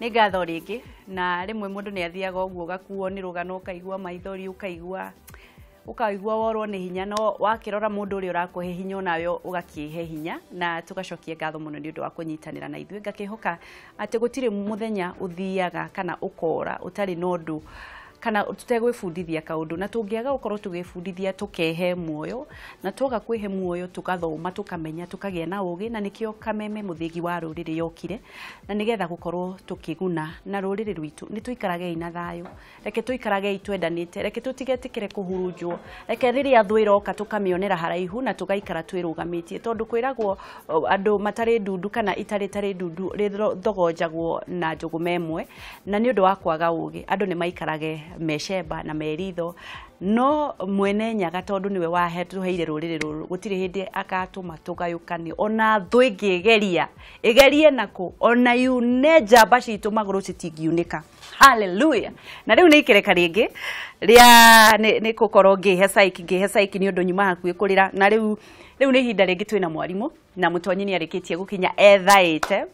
Nĩ ngatho rĩngĩ na rĩmwe mũndũ nĩ athiaga ũguo ũgakuo nĩ rũgano ũkaigua maithori ũkaigua worwo nĩ hinya no wakĩrora mũndũ ũrĩa ũrakũhe hinya onawe ũgakĩhe hinya na tũgacokia ngatho mũno nĩ ũndũ wa kũnyitanĩra na ithuĩ. Ngakĩhoka atĩ gũtirĩ mũthenya ũthiaga kana ũkora ũtarĩ na ũndũ kana tutegwĩbundithia kaũndũ na tũngĩaga gũkorwo tũgĩbundithia tũkehe muoyo na twaga kwĩhe muoyo tũgathoma tũkamenya tũkagĩa na ũgĩ na nĩkĩo Kameme Mũthĩgi wa Rũrĩrĩ yokire na nĩgetha gũkorwo tũkĩguna na rũrĩrĩ rwitũ. Nĩ tũikaragei na thayũ, reke tũikaragei twendanĩte, reke tũtigetĩkĩre kũhurunjwo, reke rĩrĩa thũ ĩroka tũkamĩonera haraihu na tũgaikara twĩrũgamĩtie tondũ kwĩragwo andũ matarĩ ndundu kana itarĩ tarĩ ndundu rĩthogonjagwo na njũgũma ĩmwe na nĩ ũndũ wa kwaga ũgĩ andũ nĩ maikarage mecemba na meritho no mwene Nyaga tondu niwe wahetuheire rũrĩrĩ rũrũ gũtirĩ hĩndĩ akatũma tũgayũkane ona thũ ĩngĩgeria ĩgerie nakũ ona yune njamba citũ magũrũ citingiunĩka. Hallelujah. Na rĩu nĩ ikereka rĩngĩ rĩa nĩ gũkorwo ngĩhe saiki nĩ ũndũ nyuma hakuhĩ kũrĩra na rĩu nĩ ihinda rĩngĩ twĩna mwarimũ na Mũtonyi nĩ arĩkĩtie gũkinya ethaĩte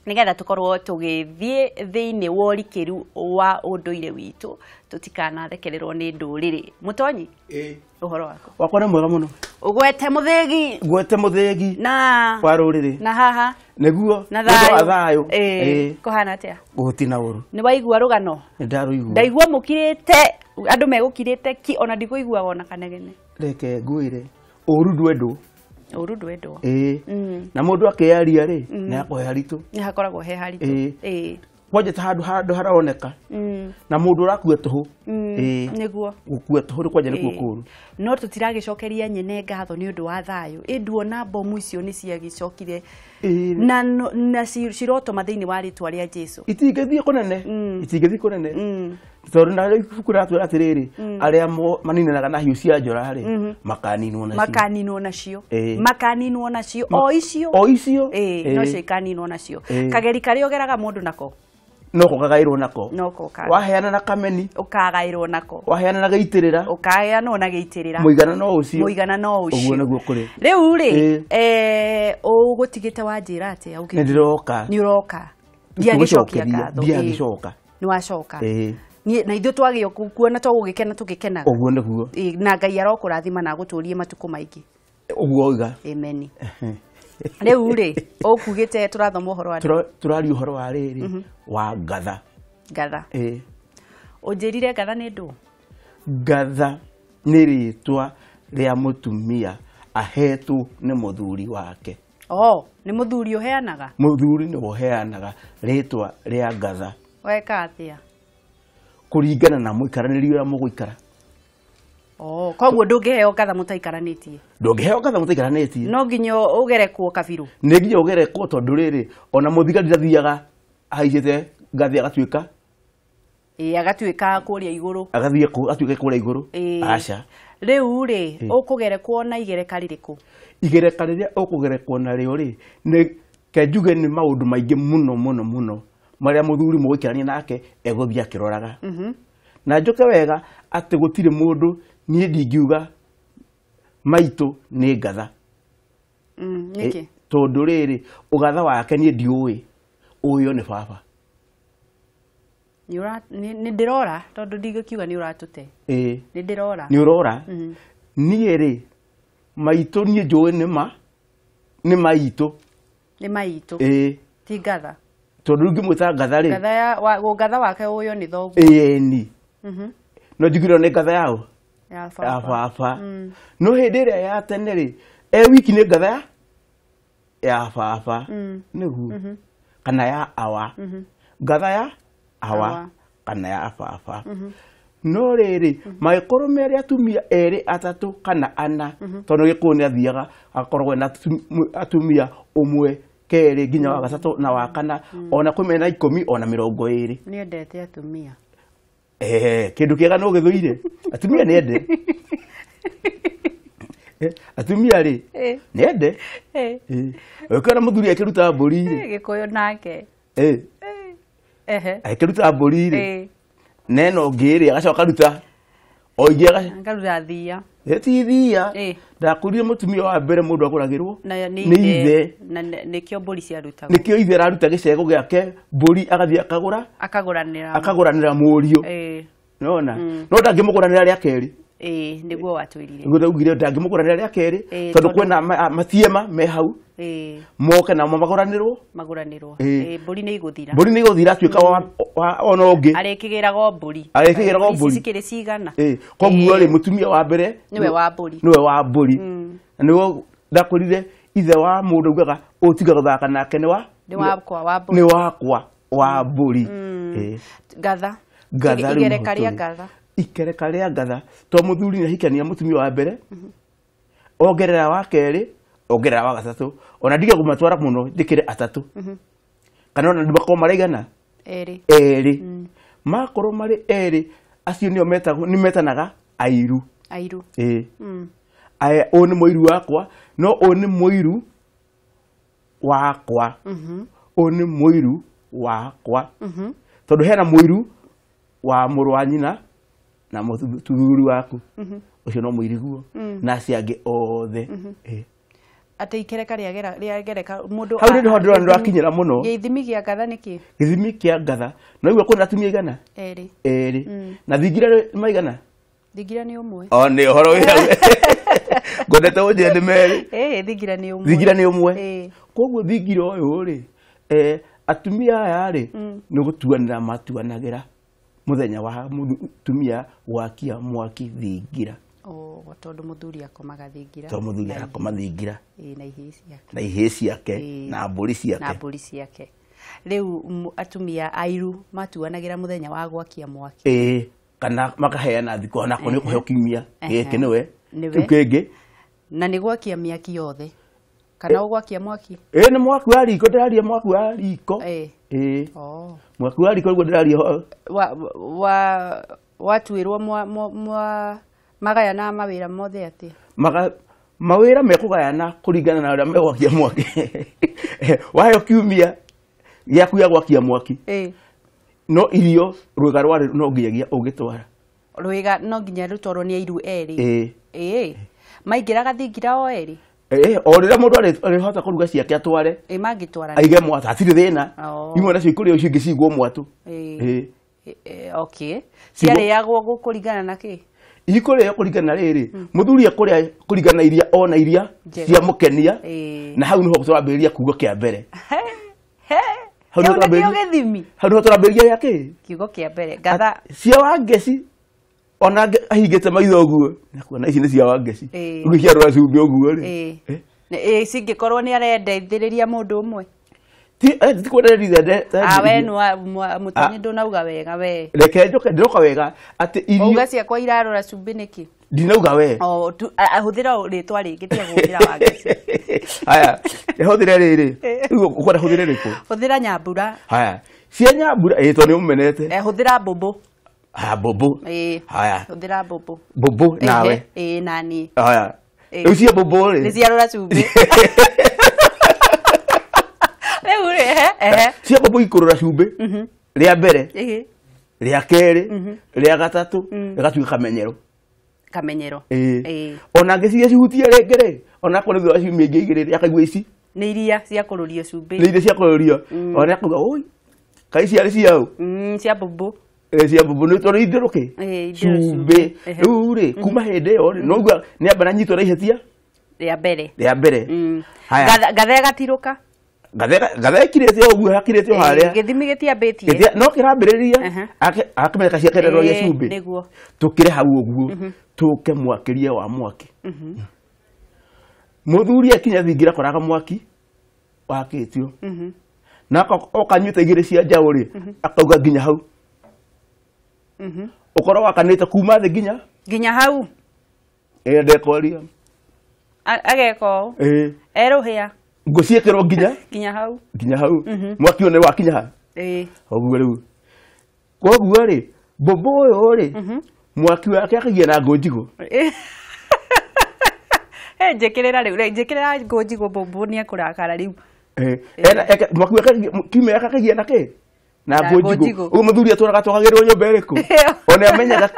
nigetha tukorwo tugithie thiini wa ũrikĩru wa ũndũire witũ tũtikanathekererwo nĩ ndũrĩrĩ. Mũtonyi, ũhoro waku? Wakwa nĩ mwega mũno. Ũgwete mũthĩgi. Ngwete mũthĩgi na wa rũrĩrĩ na haha nĩguo na thayũ. Kũhana atĩa? Gũtina ũru. Nĩ waigua rũgano? Nĩ ndarũigua. Ndaigua mũkirĩte andũ megũkirĩte ki ona ndikũiguaga ona kanegene. Reke ngwĩre ũru ndwendwo. Ũru ndwendwo. Na mũndũ akĩaria rĩ nĩ hakoragwo he haritũ. Nĩ hakoragwo he haritũ. Kwanja ta handũ haroneka na mũndũ ũrakua tũhũ. Nĩguo gũkua tũhũ rĩ kwanja nĩkuo kũũru. No tũtiragĩcokeria nyene ngatho nĩ ũndũ wa thayũ. Ĩ nduona bomu icio nĩ ciagĩcokire na cirotoma thĩinĩ wa rĩtwa rĩa Jesu. Itingĩthiĩ kũnene. Itingĩthiĩ kũnene. Tondũ na ibuku rĩratwĩra atĩrĩrĩ arĩa maninanaga na hiũ cia njora rĩ makaninwo nacio. Makaninwo nacio. Makaninwo nacio o icio. O icio. No cio ikaninwo nacio. Kageri karĩa ũgeraga mũndũ nako no ko kagairwo nako. No ko kaga. Waheana na kameni ukagairwo nako. Waheana na gĩitĩrĩra ukaheanwo na gĩitĩrĩra. Mũigana no ũcio. Mũigana no ũcio. Ũguo nĩguo kũrĩ. Rĩu rĩ ũgũtigĩte wanjĩra atĩa? Nĩ ndĩroka. Nĩ ũroka. Ndiagĩcokia ngatho. Ndiagĩcoka. Nĩ wacoka. Na ithuĩ twagĩo kuona twagũgĩkena tũgĩkenaga. Ũguo nĩguo. Na Ngai arokũrathima na agũtũrie matukũ maingĩ. Ũguo oiga. Amen. Rĩu rĩ ũkugĩte tũrathoma ũhoro wa tũraria ũhoro wa rĩrĩ wa ngatha. Ngatha. Ũnjĩrire ngatha nĩ ndũ? Ngatha nĩ rĩtwa rĩa mũtumia ahetwo nĩ mũthuri wake. Oh, nĩ mũthuri ũheanaga? Mũthuri nĩwe ũheanaga rĩtwa rĩa ngatha. Weka atĩa? Kũringana na mũikaranĩrie ũrĩa mũgũikara. Oh, koguo ndũngĩheo ngatha mũtaikaranĩtie? Ndũngĩheo ngatha mũtaikaranĩtie. No nginya ũgerekwo kabirũ. Nĩ nginya ũgerekwo tondũ rĩrĩ ona mũthigari ndathiaga ahaicĩte ngathĩ agatuĩka. Agatuĩka kũrĩa igũrũ. Agathiĩ atuĩke kũrĩa igũrũ. Aca. Rĩu rĩ ũkũgerekwo na igereka rĩrĩkũ? Igereka rĩrĩa ũkũgerekwo narĩo rĩ nĩ ke njuge nĩ maũndũ maingĩ mũno mũno mũno marĩa mũthuri mũgũikarania nake egũthiĩ akĩroraga. Na njoke wega atĩ gũtirĩ mũndũ niĩ ndingiuga maitũ nĩ ngatha. Nĩkĩ? Tondũ rĩrĩ ũgatha wake niĩ ndiũĩ ũĩo nĩ baba. Nĩ ndĩrora tondũ ndigũkiuga nĩ ũratũte. Nĩ ndĩrora. Nĩ ũrora. Niĩ rĩ maitũ niĩ njũĩ nĩ maitũ. Nĩ maitũ. Ti ngatha. Tondũ rĩu ngĩmwĩta ngatha rĩ. Ngatha ya ngatha wake ũyũ nĩ thoguo. Ĩni. No njugire nĩ ngatha yao. Ya baba. Baba. No hĩndĩ ĩrĩa ya tene rĩ e wiki nĩ ngatha ya baba. Nĩguo. Kana ya awa. Ngatha ya awa kana ya baba. No rĩrĩ magĩkorwo merĩ atumia erĩ atatũ kana ana tondũ Gĩkũyũ nĩ athiaga akoragwo na atumia ũmwe kerĩ nginya wa gatatũ na wa kana ona kwĩ mena 10 ona 20. Nĩendete atumia. Kĩndũ kĩega no gĩthũire. Atumia nĩ ende. Atumia rĩ nĩ ende. Ũkĩona mũthuri akĩruta mbũri rĩ. Gĩkũyũ nake. Akĩruta mbũri rĩ. Neno ngĩ rĩ agacoka ruta Oigiaga Ngaruta thia. Ti thia. Ndakurire mutumia wa mbere mundu aguragirwo nĩ ithe. Na nĩkĩo mbũri ciarutagwo. Nĩkĩo ithe araruta gĩcego gĩake mbũri agathiĩ akagũra. Akagũranĩra. Akagũranĩra mũriũ. Nona. No ndangĩmũgũranĩra rĩa kerĩ. Nĩguo watwĩrire. Nĩguo ndaugire ndangĩmũgũranĩra rĩa kerĩ tondũ kwĩna matiema me hau. Moke namo magũranĩrwo. Magũranĩrwo. Mbũri nĩ igũthira. Mbũri nĩ igũthira atuĩka wa ona ũngĩ. Arĩkĩgĩraga mbũri. Arĩkĩgĩraga mbũri. Ici cikĩrĩ cigana. Koguo rĩ mũtumia wa mbere nĩwe wa mbũri. Nĩwe wa mbũri. Na nĩguo ndakwĩrire ithe wa mũndũ augaga ũtiga gũthaka nake nĩ wa nĩ wakwa wa mbũri. Nĩ wakwa wa mbũri. Ngatha. Ngatha rĩu Igereka rĩa ngatha. Ikereka rĩa ngatha to mũthuri nĩ ahikania mũtumia wa mbere ongerera wa kerĩ ongerera wa gatatũ ona ndige kũmatwara mũno njĩkĩre atatũ kana ona makorwo maraigana erĩ erĩ makorwo marĩ erĩ acio nĩo metagwo nĩ metanaga airu. Airu. Aya ũyũ nĩ mũiru wakwa no ũyũ nĩ mũiru wakwa ũyũ nĩ mũiru wakwa tondũ hena mũiru wa mũrũ wa nyina na mũthuri waku ũcio no mũiriguo na acio angĩ othe. Atĩ ikereka rĩagereka mũndũ hau nĩho ndĩrona nĩrwakinyĩra mũno. Gĩthimi kĩa ngatha nĩ kĩ? Gĩthimi kĩa ngatha no igua kwĩna atumia igana erĩ. Erĩ na thingira maigana? Thingira nĩ ũmwe. O nĩ ũhoro wĩ hau. Ngwendete ũnjĩre nĩ merĩ. Thingira nĩ ũmwe. Thingira nĩ ũmwe. Koguo thingira ũyũ rĩ atumia aya rĩ nĩ gũtuanĩra matuanagĩra muthenya wa mutumia gwakia mwaki thingira. Tondu muthuri akomaga thingira. Tondu muthuri akoma thingira. Na ihĩĩ ciake. Na ihĩĩ ciake na mbũri ciake. Na mbũri ciake. Rĩu atumia airu matuanagĩra muthenya wa gwakia mwaki. Kana makaheana thikũ ona ko nĩ kũheo kiumia gĩkĩ nĩwe. Kĩu kĩngĩ. Na nĩ gwakia mĩaki yothe. Kana ũgwakia mwaki? Nĩ mwaki wa riko ndĩraria mwaki wa riko. Mwaki wa riko nĩguo ndĩraria. Wa watuĩrwo mwa magayana mawĩra mothe atĩa? Mawĩra mekũgayana kũringana na ũrĩa megwakia mwaki. Waheo kiumia gĩaku gĩa gwakia mwaki. No irio rwĩga rwarĩ no nginyagia ũngĩtwara. Rwĩga no nginya rũtwarwo nĩ airu erĩ. Maingĩraga thingira o erĩ? O rĩrĩa mũndũ arĩhota kũruga ciake atware. Mangĩtwara. Aige mwatũ hatirĩ thĩna. Imwe nacio ikũrĩo icio ingĩ cigwo mwatũ. Okay. Ciarĩagwo kũringana na kĩ? Ikũrĩo kũringana na rĩrĩ mũthuri ekũrĩa kũringana na iria ona iria ciamũkenia na hau nĩho tũrambĩrĩria kiugo kĩa mbere. Hau nĩho tũrambĩrĩria gĩthimi. Hau nĩho tũrambĩrĩria gĩa kĩ? Kiugo kĩa mbere. Ngatha cia Wangeci ona ahingĩte maitho ũguo nakuona ici nĩ cia Wangeci. Rĩu ciarora cumbĩ ũguo rĩ. Cingĩkorwo nĩ arendeithĩrĩria mũndũ ũmwe. Ti kwendereria we nĩ mũtonyi ndũnauga wega we. Reke njoke ndĩroka wega atĩ irio uga ciakwa irarora cumbĩ nĩkĩ? Ndinauga we. Hũthĩra rĩtwa rĩngĩ tiga kũhũthĩra Wangeci. Haya, hũthĩra rĩrĩ. Rĩu ũkwenda hũthĩre rĩkũ? Hũthĩra Nyambura. Haya, cia Nyambura tondũ nĩ ũmenete. Hũthĩra Mbũmbũ. Haya, Mbũmbũ. Haya. Hũthĩra Mbũmbũ. Mbũmbũ nawe. Nani. Haya. Rĩu cia Mbũmbũ rĩ. Nĩ ciarora cumbĩ. Cia mbũmbũ ikũrora cumbĩ rĩa mbere rĩa kerĩ rĩa gatatũ rĩgatuĩka kamenyero. Kamenyero. Ona ngĩciria cihutie rĩngĩ rĩ ona akorwo nĩ thutha wa ciumia ingĩ igĩrĩ akaigua ici nĩ iria cia kũrũrio cumbĩ. Nĩ iria cia kũrũrio ona akauga oi kaĩ ciarĩ cia ũ? Cia mbũmbũ. Cia mbũmbũ nĩ tondũ itherũkĩ cumbĩ. Rĩu rĩ kuma hĩndĩ ĩyo rĩ no uga nĩ amba nanyitwo na ihĩtia rĩa mbere. Rĩa mbere. Ngatha ĩgatirũka. Ngatha ĩkirĩte ũguo hakirĩte o harĩa. Gĩthimi gĩtiambĩtie. No kĩrambĩrĩria akĩmenyeka ciake rĩa cumbĩ. Nĩguo. Tũkĩre hau ũguo tũke mwakĩrie wa mwaki. Mũthuri akinya thingira koraga mwaki wakĩtio. Na okanyuĩte igĩrĩ cia njaũ rĩ akauga nginya hau. Ũkorwo wakanĩte kuma thĩ nginya nginya hau. Ndekwaria. Ageka ũũ. Erũhĩa. Ngũciĩkĩrwo nginya nginya hau. Nginya hau. Mwaki ũyũ nĩ wakinya ha? Ũguo rĩu. Koguo rĩ mbũmbũ ũyũ rĩ mwaki wake akagĩa na ngũ njigũ. Njĩkĩrĩra rĩu, njĩkĩrĩra ngũ njigũ mbũmbũ nĩ ekũrakara rĩu. Mwaki wake kiumia akagĩa na kĩ? Na ngũ njigũ. Ũguo mũthuri atũraga twakagĩrwo nyũmba ĩrĩkũ? Ona amenyaga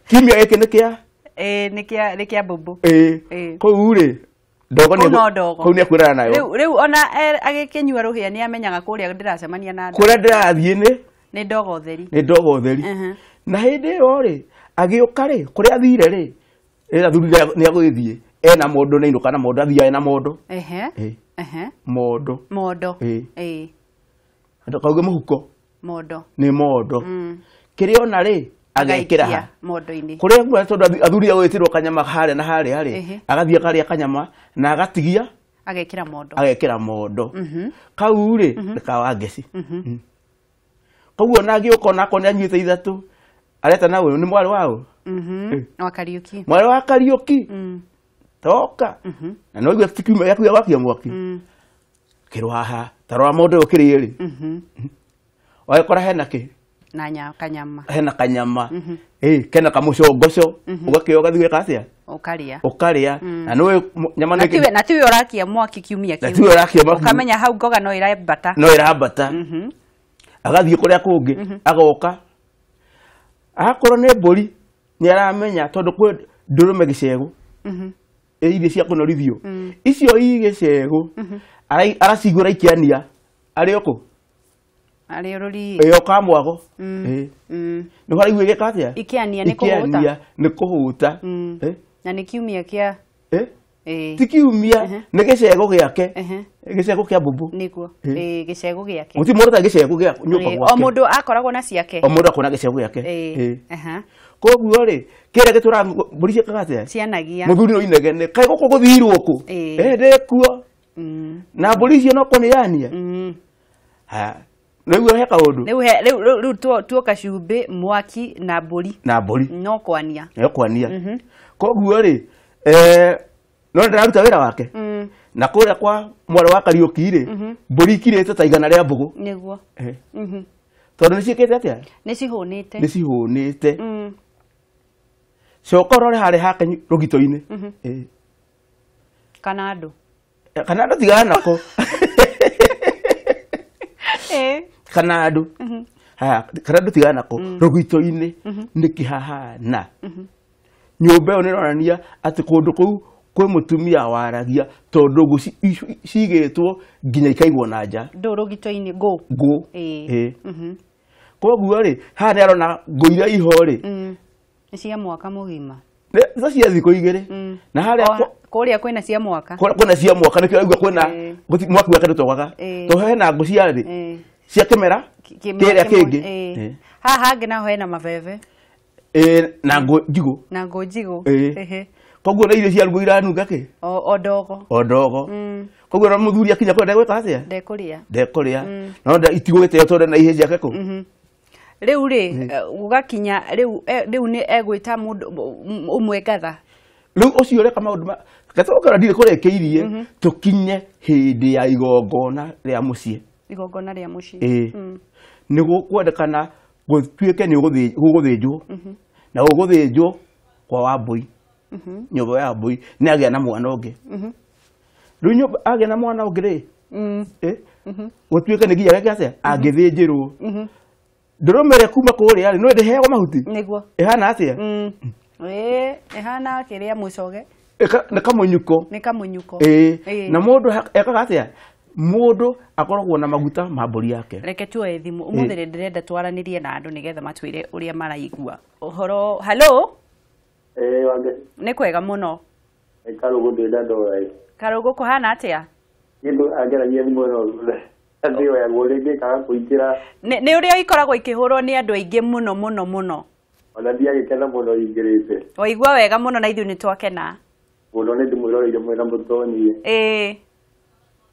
Kiumia gĩkĩ nĩ kĩa Ĩĩ, nĩ kĩa mbũmbũ. Ĩĩ, kũu rĩ ndogo. Kũu no ndogo. Kũu nĩ ekwĩrana nayo. Rĩu ona agĩkĩnyua rũhĩa nĩ amenyaga kũrĩa ndĩracemania na Kũrĩa ndĩrathiĩ nĩ nĩ ndogo theri. Nĩ ndogo theri. Na hĩndĩ ĩyo rĩ, agĩũka rĩ, kũrĩa athire rĩ, ĩ athuri nĩ agũgĩthiĩ ena mondo, nĩ ainũka na mondo, athiaga ena mondo. Mondo. Mondo. Ĩĩ. Ndũkauge mũhuko. Mondo. Nĩ mondo. Kĩrĩa ona rĩ, agekĩra Agaikia ha mondo-inĩ. Kũrĩa kuo, tondũ athuri agwĩtĩrwo kanyama harĩa na harĩa rĩ, agathiĩ akarĩa kanyama na agatigia. Agekĩra mondo. Agekĩra mondo. Kau rĩ nĩ ka Wangeci. Koguo ona agĩũka, onakorwo nĩ anyuĩte ithatũ, areta na ũyũ nĩ mwarĩ waũ. Wa Kariũki. Mwarĩ wa Kariũki. Toka na no igua kiumia gĩaku gĩa gwakia mwaki kĩrwo haha, ta rora mondo ũyũ kĩrĩ rĩ, wagĩkora hena kĩ. Na kanyama. Hena kanyama, ĩ kena kamũcongoco, ũgakĩoya ũgathiĩ gwĩka atĩa? Ũkarĩa. Ũkarĩa na nĩũĩ nyama Na nĩ tiwe, na tiwe ũrakia mwaki kiumia Na kĩu. tiwe ũrakia mwaki. Ũkamenya hau ngoga no ĩrambata. No ĩrambata. Agathiĩ kũrĩa kũngĩ, agoka, akorwo nĩ mbũri nĩ aramenya, tondũ kwĩ ndũrũme gĩcegũ, ĩ iria cia kũnorithio icio i gĩcegũ, aracigũra ikĩania arĩ o kũ. Arĩ rũriĩ. Ĩ o kamwago. Ĩ. Nĩ haraigua ĩgĩka atĩa? Ikĩania nĩ kũhũta. Ikĩania nĩ kũhũta. Ĩ. Na nĩ kiumia kĩa Ĩ. Ĩ. Ti kiumia, nĩ gĩcegũ gĩake. Gĩcegũ kĩa mbũmbũ. Nĩguo. Ĩ. Ĩ, gĩcegũ gĩake. Gũtirĩ mũndũ ũtarĩ gĩcegũ gĩa nyũmba O gwake. mũndũ akoragwo na ciake. O mũndũ akona gĩcegũ gĩake. Ĩ. Ĩ. Koguo rĩ, kĩrĩa gĩtũraga mbũri ciĩkaga atĩa? Cianagia. Mũthuri no inegene, kaĩ gũkũ gũthirwo kũ? Ĩ. Ĩ ndĩkuo. Na mbũri icio no kũnĩania. Haya, rĩu he kaũndũ. Rĩu rĩu tuoka cumbĩ, mwaki na mbũri. Na mbũri. No kwania. No kwania. Koguo rĩ, no ndĩraruta wĩra wake. Na kũrĩa kwa mwarĩ wa Kariũki rĩ, mbũri ikirĩte ta 100 rĩa mbũgũ. Nĩguo. Tondũ nĩ ciĩkĩte atĩa? Nĩ cihũnĩte. Nĩ cihũnĩte. Coka ũrore harĩa hake rũgito-inĩ. Ĩ. Kana andũ. Kana andũ, tigana nako. Kana andũ, haya, kana andũ, tigana nako. Rũgito-inĩ nĩ kĩhahana nyũmba ĩyo nĩ ĩronania atĩ kũndũ kũu kwĩ mũtumia waragia, tondũ ngũ cigĩtwo nginya ikaigwo na nja. Ndũ rũgito-inĩ ngũ. Ngũ. Ĩ. Ĩ. Koguo rĩ, haha nĩ arona ngũ iria iho rĩ, Nĩ cia mwaka mũgima. Nĩ cia thikũ 2. Na harĩa Kũrĩa kwĩna cia mwaka. Kwĩna cia mwaka, nĩkĩo aigua kwĩna mwaki wake ndũtogaga, tondũ hena ngũ cia rĩ, cia kĩmera Kĩmera kĩrĩa kĩmwe, kĩngĩ. Ĩ. Haha hangĩ naho hena mabebe. Ĩ, na ngũ njigũ. Na ngũ njigũ. Ĩ. Koguo na irio cia rugo iranunga kĩ? O ndogo. O ndogo. Koguo na mũthuri akinya kũrĩa ndegwĩka atĩa? Ndekũrĩa. Ndekũrĩa, no itigũgĩteo tondũ na ihĩ ciake kũ. Rĩu rĩ, gũgakinya rĩu, rĩu nĩ egwĩta mũndũ ũmwe ngatha. Rĩu ũcio ũreka maũndũ ma gatokara ndirĩ kũrĩkĩirie, tũkinye hĩndĩ ya igongona rĩa mũciĩ. Igongona rĩa mũciĩ. Ĩ, nĩ gũkwendekana gũtuĩke nĩ gũgũthĩnjwo, na gũgũthĩnjwo kwa Wambũi, nyũmba ya Wambũi nĩ agĩa na mwana ũngĩ. Rĩu nyũmba agĩa na mwana ũngĩ rĩ, gũtuĩke nĩ nginya geke atĩa angĩthĩnjĩrwo ndũrũme ĩrĩa kuma kũrĩa rĩ, no ĩndĩheagwo mahuti. Nĩguo. Ĩhana atĩa? Ĩ, ĩhana kĩrĩa, mũcoge. Nĩ kamũnyuko. Nĩ kamũnyuko. Ĩ. Ĩ. Na mũndũ ekaga atĩa? Mũndũ akoragwo na maguta ma mbũri yake. Reke tuoe thimũ. Ũmũthĩ nĩ ndĩrenda twaranĩrie na andũ nĩgetha matwĩre ũrĩa maraigua ũhoro. Hello. Ĩĩ, Wange. Nĩ kwega mũno. Nĩ Karũgũ, ndĩ Ndora ĩ. Karũgũ, kũhana atĩa? Kĩndũ angeragia thimũ ĩno ndĩoyagwo rĩngĩ ĩkaga kũingĩra. Nĩ ũrĩa ikoragwo ikĩhũrwo nĩ andũ aingĩ mũno mũno mũno. Ona ndiagĩkena mũno ingĩrĩte. Waigua wega mũno, na ithuĩ nĩ twakena. Mũno nĩ ndĩmwĩroreire mwĩna mũtonyi.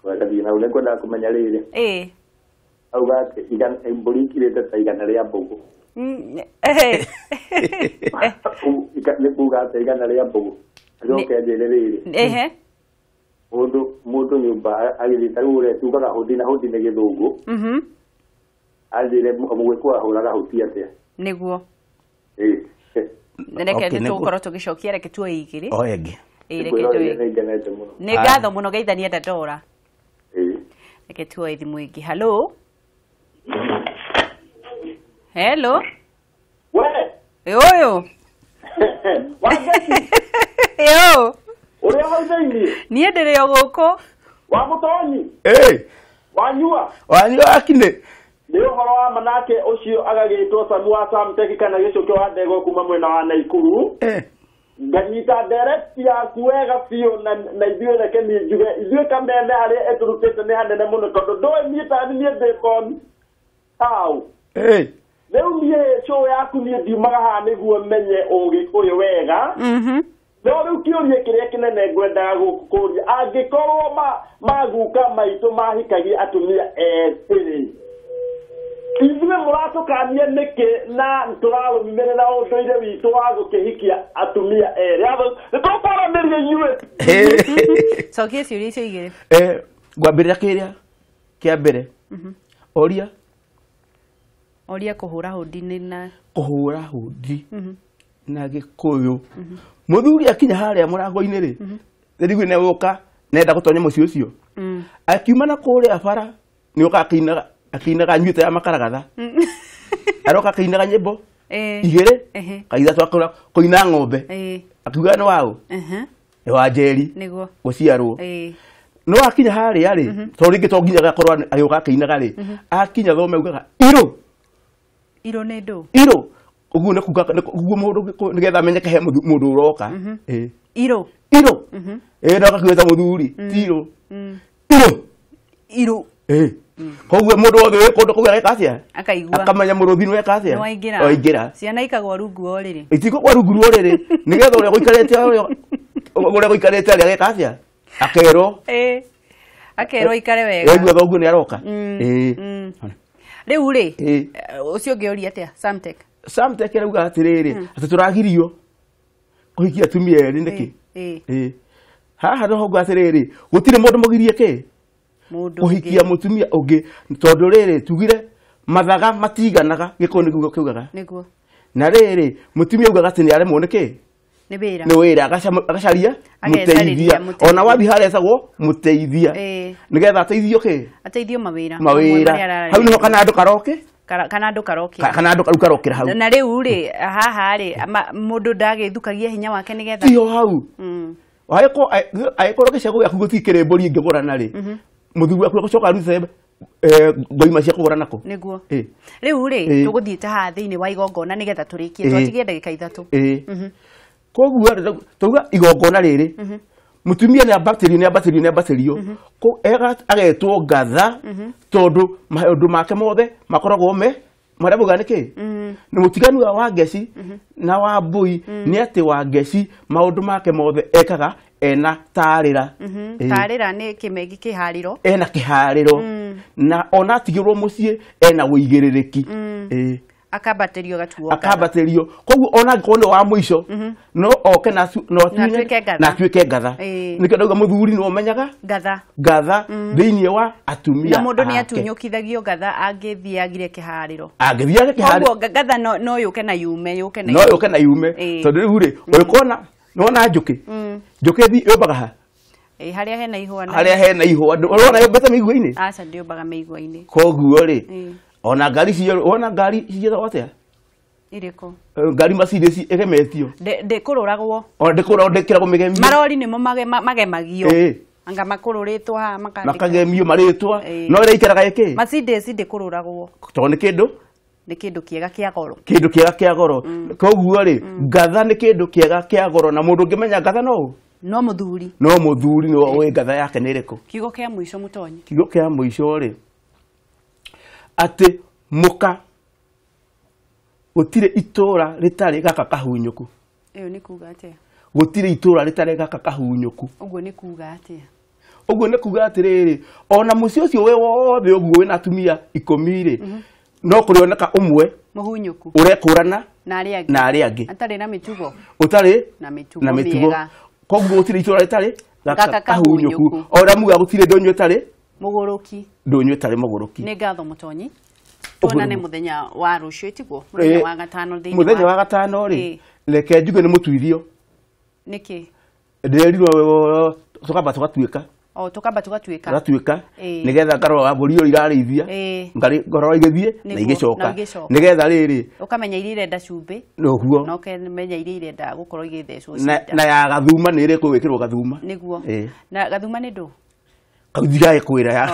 Twakathiĩ na nĩ ngwendaga kũmenya rĩrĩ. Auga atĩ mbũri ikirĩte ta 100 rĩa mbũgũ. Nĩ kuga atĩ 100 rĩa mbũgũ? Acoke anjĩre rĩrĩ. Mũndũ nyũmba agĩthiĩ ta rĩu ũrĩa tugaga hũthi, na hũthi nĩ gĩthũngũ. Anjĩre mũgĩkũyũ ahũraga hũti atĩa? Nĩguo. Ĩĩ. Reke Okay, nĩ nĩguo. tũgũkorwo tũgĩcokia, reke tuoe igĩrĩ. O ĩngĩ. Ĩ, reke Ngwĩroreire, tuoe. nĩ ngenete mũno. Nĩ ngatho mũno, geithania Dandora. Ĩĩ. Reke tuoe thimũ ĩngĩ. Hello, hello. We. Ĩ, ũyũ. Wangeci. Yo. Ũrĩa hau thĩinĩ? Niĩ ndĩrĩ o gũkũ. Wa Mũtonyi? Eh. Wanyua? Wanyua akine. Nĩ ũhoro wa manake ũcio agagĩtwo Samu wa Samtech kana gĩcũkĩ wa ndegwa kuma mwena wa Naikuru. Eh. Nganyita ndereti yaku wega biũ na ithuĩ reke niĩ njuge ithuĩ Kameme harĩa ĩtũrutĩte nĩ hanene mũno tondũ ndũĩ niĩ tani niĩ ndĩ born hau. Eh. Rĩu niĩ show yaku niĩ ndiumaga haha nĩguo menye ũgĩkũyũ wega. No rĩu kĩũria kĩrĩa kĩnene ngwendaga gũkũria angĩkorwo maguka maitũ mahikagia atumia ethĩ ithuĩ mũratũkania nĩkĩ na tũrarũmĩrĩra ũndũire witũ wa gũkĩhikia atumia erĩ? Nĩtũkwaranĩria inyuĩ. Cokia ciũria icio igĩrĩ. Ngwambĩrĩra kĩrĩa kĩa mbere. Oria. Oria kũhũra hũndi nĩ na kũhũra hũndi na Gĩkũyũ. Mũthuri akinya harĩa mũrango-inĩ rĩ, rĩu nĩ gũka nenda gũtonya mũciĩ ũcio. Akiuma na kũrĩa bara nĩ oka akinaga anyuĩte ya makaragatha. Aroka akinaga nyĩmbo igĩrĩ kaithatũ akora kũina ng'ombe. Akiuga nĩ waũ? Nĩ wa Njeri. Nĩguo. Gũciarwo. No akinya harĩa rĩ, tondũ rĩngĩ to nginya agakorwo agĩũka akĩinaga rĩ, akinya thome augaga irũ. Irũ nĩ ndũ? Irũ. Ũguo nĩ kuga ũguo mũndũ nĩgetha amenyeke he mũndũ ũroka. Irũ. Irũ. No agakiuga ta mũthuri ti irũ. Irũ. Irũ. Koguo mũndũ wothe wĩ kũndũ kũu ageka atĩa? Akaigua. Akamenya mũrũthi nĩ weka atĩa? Nĩwaingĩra. Waingĩra. Ciana ikagwa rungu wa ũrĩrĩ. Itikũgwa rungu rwa ũrĩrĩ nĩgetha ũrĩa gũikarĩte ũrĩa gũikarĩte arĩa ageka atĩa? Akerwo. Akerwo aikare wega. Waigua thoguo nĩ aroka. Rĩu rĩ, ũcio ũngĩ ũria atĩa? Samtech. Samtech arauga atĩrĩrĩ, atĩ tũragirio kũhikia atumia erĩ nĩkĩ? Haha no hauga atĩrĩrĩ, gũtirĩ mũndũ mũgirie kĩ? Kũhikia mũtumia ũngĩ tondũ rĩrĩ tugire mathaga matiganaga Gĩkũyũ nĩguo kiugaga. Nĩguo. Na rĩrĩ mũtumia augaga atĩ nĩ aremwo nĩ kĩ? Nĩ wĩra. Nĩ wĩra agacaria mũteithia. Ona wathiĩ harĩa etagwo mũteithia. Nĩgetha ateithio kĩ? Ateithio mawĩra. Mawĩra. Hau nĩho kana andũ karoke? Kana andũ karokĩra. Kana andũ kau karokĩra hau. Na rĩu rĩ haha rĩ mũndũ ndagĩthukagia hinya wake nĩgetha. Tiho hau. Angĩkorwo gĩcego gĩaku gũtikĩrĩ mbũri ĩngĩgũrana rĩ, mũthuri waku agũcoka arute ngoima cia kũgũra nako. Nĩguo. Rĩu rĩ tũgũthiĩte haha thĩinĩ wa igongona nĩgetha tũrĩkie twatigie ndagĩka 3. Koguo tauga igongona rĩrĩ mũtumia nĩ ambatĩrio nĩ ambatĩrio nĩ ambatĩrio agetwo ngatha tondũ maũndũ make mothe makoragwo me marĩa maugaga nĩ kĩ? Nĩ mũtiganu wa Wangeci na wa Mbũi nĩ atĩ Wangeci maũndũ make mothe ekaga ena tarĩra. Tarĩra nĩ kĩmengi kĩharĩro. Ena kĩharĩro na ona atigĩrwo mũciĩ ena ũigĩrĩrĩki. Akambatĩrio gatuo. Akambatĩrio. Koguo ona angĩkorwo nĩ wa mũico no oke na atuĩke ngatha. Nĩkĩo ndauga mũthuri nĩwe ũmenyaga ngatha. Ngatha thĩinĩ wa atumia. Na mũndũ nĩ atunyũkithagio ngatha angĩthiĩ agire kĩharĩro. Angĩthiĩ agire kĩharĩro. Koguo ngatha no yũke na yume yũke na no yũke na yume tondũ rĩu rĩ ũrĩkona nĩwona njũkĩ. Njũkĩ yũmbaga ha? Harĩa hena ihũa. Harĩa hena ihũa. Ũrona yũmbĩte mĩigua-inĩ? Aca ndĩũmbaga mĩigua-inĩ. Koguo rĩ ona ngari cio ona ngari ciĩtagwo atĩa? Irĩkũ? Ngari Mercedes ĩgemetio. Ndĩkũrũragwo. Ona ndĩkũrũragwo ndĩkĩragwo mĩgemio. Marori nĩmo magemagio. Anga makũrũrĩtwo haha makandĩkwo. Makagemio marĩtwa. No ĩrĩa ikaraga ĩkĩ? Mercedes ndĩkũrũragwo. Tondũ nĩ kĩndũ? Nĩ kĩndũ kĩega kĩa goro. Kĩndũ kĩega kĩa goro. Koguo rĩ ngatha nĩ kĩndũ kĩega kĩa goro na mũndũ ũngĩmenya ngatha no ũ? No mũthuri. No mũthuri nĩwe ũĩ ngatha yake nĩ ĩrĩkũ. Kiugo kĩa mũico Mũtonyi. Kiugo kĩa mũico rĩ atĩ mũka gũtirĩ itũra rĩtarĩ gaka kahunyũku. Ĩyo nĩ kuga atĩa? Gũtirĩ itũra rĩtarĩ gaka kahunyũku. Ũguo nĩ kuga atĩa? Ũguo nĩ kuga atĩrĩrĩ ona mũciĩ ũcio wĩ wothe ũguo wĩna atumia 10 rĩ no kũrĩoneka ũmwe mũhunyũku ũrekũrana na arĩa angĩ na arĩa angĩ atarĩ na mĩtugo ũtarĩ na mĩtugo mĩega. Koguo gũtirĩ itũra rĩtarĩ gaka kahunyũku. Ona muga gũtirĩ ndũnyũ ĩtarĩ mũgũrũki. Ndũnyũ ĩtarĩ mũgũrũki. Nĩ ngatho Mũtonyi. Tuonane mũthenya wa rũciũ tiguo? Mũthenya wa gatano thĩinĩ. Mũthenya wa gatano rĩ reke njuge nĩ mũtuithio. Nĩkĩ? Ndĩrerirwo tũkamba tũgatuĩka. O tũkamba tũgatuĩka. Gatuĩka nĩgetha ngarora mbũri ĩyo irarĩithia, ngorora igĩthiĩ na igĩcoka, nĩgetha rĩrĩ ũkamenya iria irenda cumbĩ, ũguo, na ũkamenya iria irenda gũkorwo igĩthecwo na ya gathuma nĩ ĩrĩ gwĩkĩrwo gathuma. Nĩguo. Na gathuma nĩ ndũ? Kau ndigae kwĩra ya.